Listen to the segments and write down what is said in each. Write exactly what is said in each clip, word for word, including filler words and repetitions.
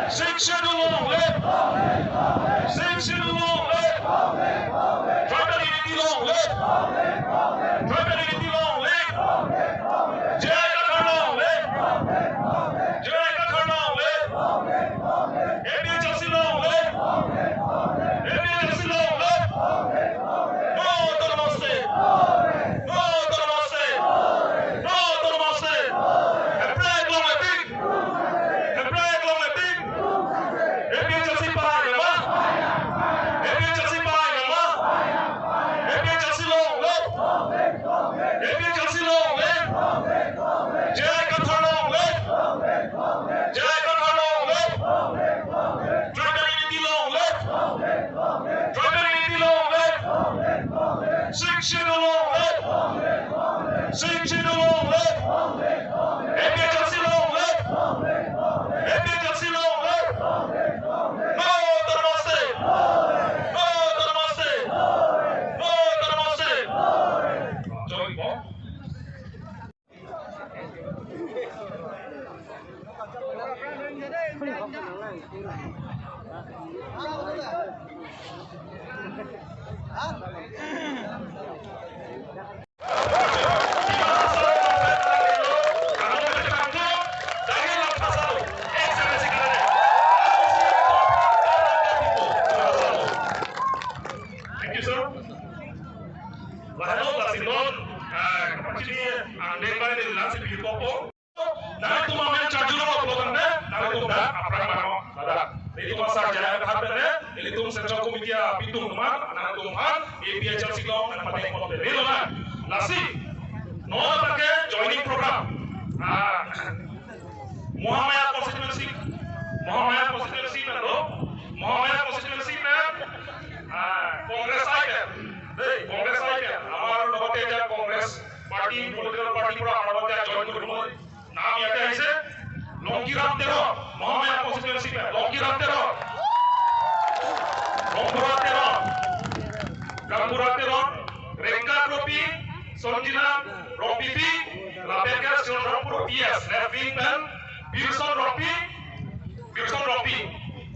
Sixth Schedule long live! Sixth Schedule long live! Tribal unity long live! Tribal unity long live! J I Kathar long live! J I Kathar long live! A P H L C long live! A P H L C long live! No autonomous state! No autonomous state! No autonomous state! Heprek longle tik! Heprek longle tik! A P H L C pahai nangma? A P H L C pahai nangma? A P H L C long live! A P H L C long live! J I Kathar long live! J I Kathar long live! Tribal unity long live! Tribal unity long live! Sixth Schedule long live! Sixth Schedule long live! A P H L C long live! A P H L C long live! No autonomous state! No autonomous state! No autonomous state! Join po. Thank you, sir. Lahelo, lasi non, ah, kapachini angdeng bai de lasi pi popo. Nangtum amen charjulong pulo tangte, nangtum dak aphrang mano, ladak. Ilitum asar J I Kathar pen, ilitum Central Committee apitum teman, nangtum aphan, A P H L C long, nang pateng pon pen. Nilo na, lasi. Non abangke joining program. Ah, Mahamaya constituency, Mahamaya constituency pen lo, Mahamaya constituency pen, ah, Congress side pen. Dei, Congress side pen. Amar logote ja Congress party, political party pura amar logote join koribo. Nam yate ahise, Longkiram Teron, Mahamaya constituency pen, Longkiram Teron, Rongphura Teron, Gaonbura Teron, Rengkang Rongpi, Sonjina Rongpipi, lapen ke Sriram Rongphru P S, left wing pen, Birson Rongpi, Birson Rongpi,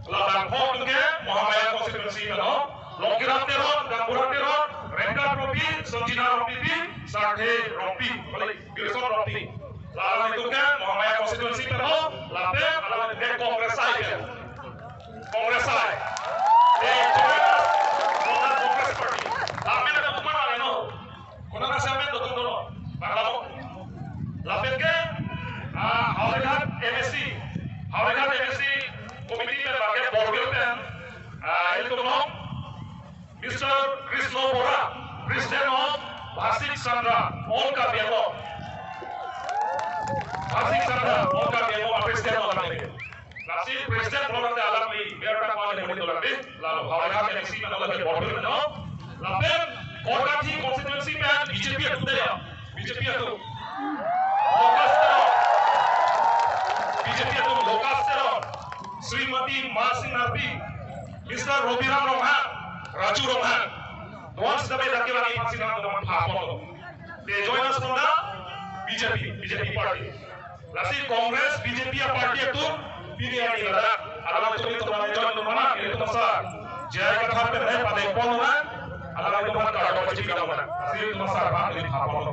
labang ho atum ke Mahamaya constituency pen lo, Longkiram Teron, Gaonbura Teron, Rengkang Rongpi, Sonjina Rongpipi, Sarthe Rongpi, balik. Birson Rongpi. Lalu itu ke Mahamaya constituency pen lo, lapen, lalu itu ke Congress side pen. Congress side. Eh, Congress, Congress, Congress Party. Lapen ada bukan ada no. Kona nasi amen dotun dolo. Bang lamo. Lapen ke, ah, Howraghat M A C. Howraghat M A C committee pen bangke Borbil pen. Ah, itu no. Mister Krishna Bora, President of Bhasik Sangha, All Karbi Anglong. Bhasik Sangha, All Karbi Anglong, President of Karbi. Lasi President Bora te alam ni, biar tak mau ni muni dolar ni, lalu Howraghat M A C na lalu Borbil no. Lapen, Korkathi constituency pen B J P atum dei ya, B J P atum. Lokas Teron. B J P atum Lokas Teron. Srimati Marsing Narpi. Mister Robiram Ronghang, Raju Ronghang. Once the way that you are in Sina, the one half of them. They join us from the B J P, B J P party. Lasi Congress, B J P party atum, pini ani ladak. Alam atum itu kami join atum mana, itu masa. J I Kathar pen pateng pon mana, alam atum mana kalau B J P mana. Lasi itu masa, apa, ini apa, apa.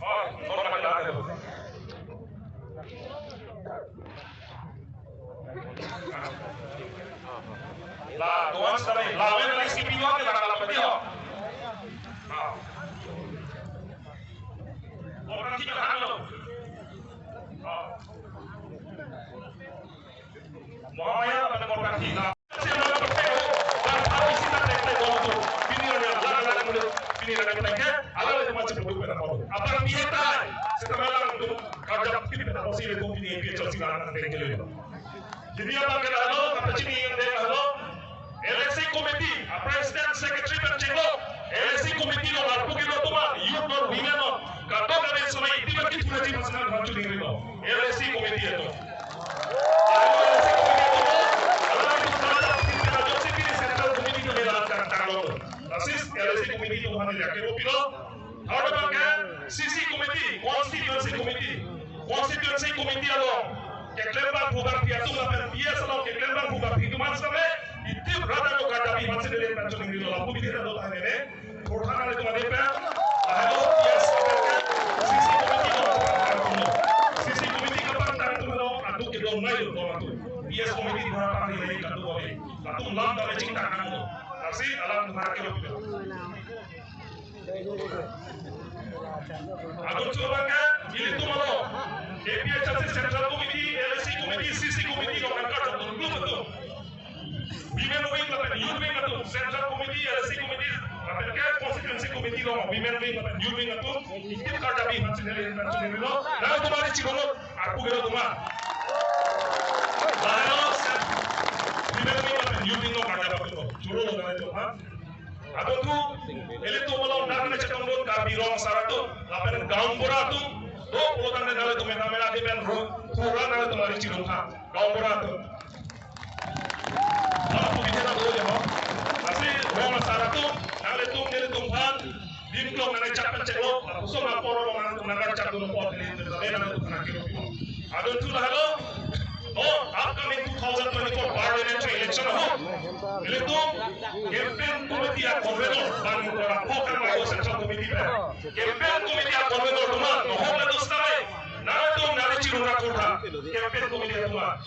Oh, orang mana itu. La, tuan sedang, la, wen lagi skipping waktu, la, la, la, la. Orang kita halo. Mahamaya pada Korkathi. Apa yang dia tahu? Sekarang lang tu kerja pin pen aposi le tu pini A P H L C lang ang tengkel. Jadi apa kena lo, kata sini yang dia lo, L A C committee, a president, secretary pen chenglo, L A C committee lo lapu kilo tuma, youth lo, women lo, kato kami semua itu bagi tujuh lima sembilan tujuh diri lo, L A C committee itu. Lalu L A C committee itu, kalau itu kerja pin pen aposi pini central committee itu melalui kan tanglo. Asis L A C committee itu mana dia kiro pilo, Third abang ke C C committee, constituency committee, constituency committee along. keklem abang phu abang phi atum lapen P S along keklem abang phu abang phi atum an same itip rat alo karjapi aphansi neli pen choningri lo, lapu abidi ta do tahai ne. Thurtha nanglitum adim pen, lahelo P S C C committee lo, C C committee kapangthang atum lo, aduk kedo nai lo atum. P S committee thurtha pangri nai kadu kami. Latum lam ta meching tak nang lo. Lasi alam thurtha kelo pilo. Adun chulo abang ke, ilitum alo. A P H L C Central Committee, L A C Committee, C C Committee lo nangkachak atum atum. Women Wing lapen Youth Wing atum, Central Committee, L A C Committee, lapen ke Constituency Committee lo, Women Wing lapen Youth Wing atum, itip karjapi aphansi neli pen choningri lo, nanglitum ari chirolo, arpu kelo atum an. Lahelo, Women Wing lapen Youth Wing lo karjapi lo, churolo nanglitum, ha? Adunthu, ilitum along nang ne chetongdun Karbi Rong Asar atum, lapen gaonbura atum, do pulo tangte nanglitum mena mena adim pen ru, pura nanglitum ari chirung tha, gaonbura atum. Lapu abidi ta do le ho. Lasi Rong Asar atum, nanglitum nelitum aphan, dim klong nang chak pen cheklo, lapuson apor along nang nang chak dun apor nelitum, nanglitum nang kilo. Adunthu lahelo, oh, upcoming two thousand twenty-four parliamentary election ho. Ilitum campaign committee a-convenor, bang kora pho kan mayo Central Committee pen. Campaign committee a-convenor atum an, no ho la dos tame. Nanglitum nang ari chirung ra kurtha. Campaign committee atum an.